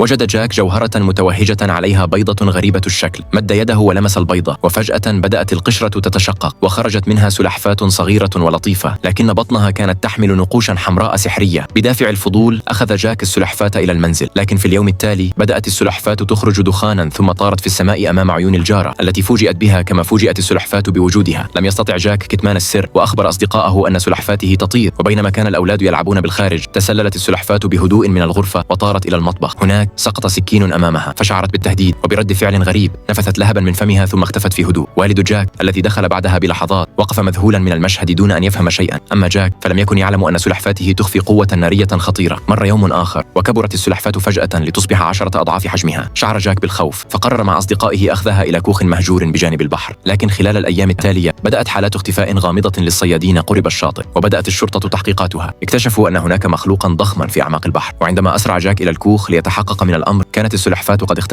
وجد جاك جوهرة متوهجة عليها بيضة غريبة الشكل. مد يده ولمس البيضة، وفجأة بدأت القشرة تتشقق وخرجت منها سلحفاة صغيرة ولطيفة، لكن بطنها كانت تحمل نقوشا حمراء سحرية. بدافع الفضول أخذ جاك السلحفاة إلى المنزل، لكن في اليوم التالي بدأت السلحفاة تخرج دخانا ثم طارت في السماء أمام عيون الجارة التي فوجئت بها كما فوجئت السلحفاة بوجودها. لم يستطع جاك كتمان السر وأخبر أصدقائه أن سلحفاته تطير. وبينما كان الأولاد يلعبون بالخارج، تسللت السلحفاة بهدوء من الغرفة وطارت إلى المطبخ. هناك سقط سكين أمامها، فشعرت بالتهديد، وبرد فعل غريب نفثت لهبا من فمها ثم اختفت في هدوء. والد جاك الذي دخل بعدها بلحظات وقف مذهولا من المشهد دون أن يفهم شيئا. أما جاك فلم يكن يعلم أن سلحفاته تخفي قوة نارية خطيرة. مر يوم آخر وكبرت السلحفاة فجأة لتصبح 10 أضعاف حجمها. شعر جاك بالخوف، فقرر مع أصدقائه أخذها إلى كوخ مهجور بجانب البحر. لكن خلال الأيام التالية بدأت حالات اختفاء غامضة للصيادين قرب الشاطئ، وبدأت الشرطة تحقيقاتها. اكتشفوا أن هناك مخلوقا ضخما في أعماق البحر، وعندما أسرع جاك إلى الكوخ ليتحقق من الأمر كانت السلحفاة قد اختفت.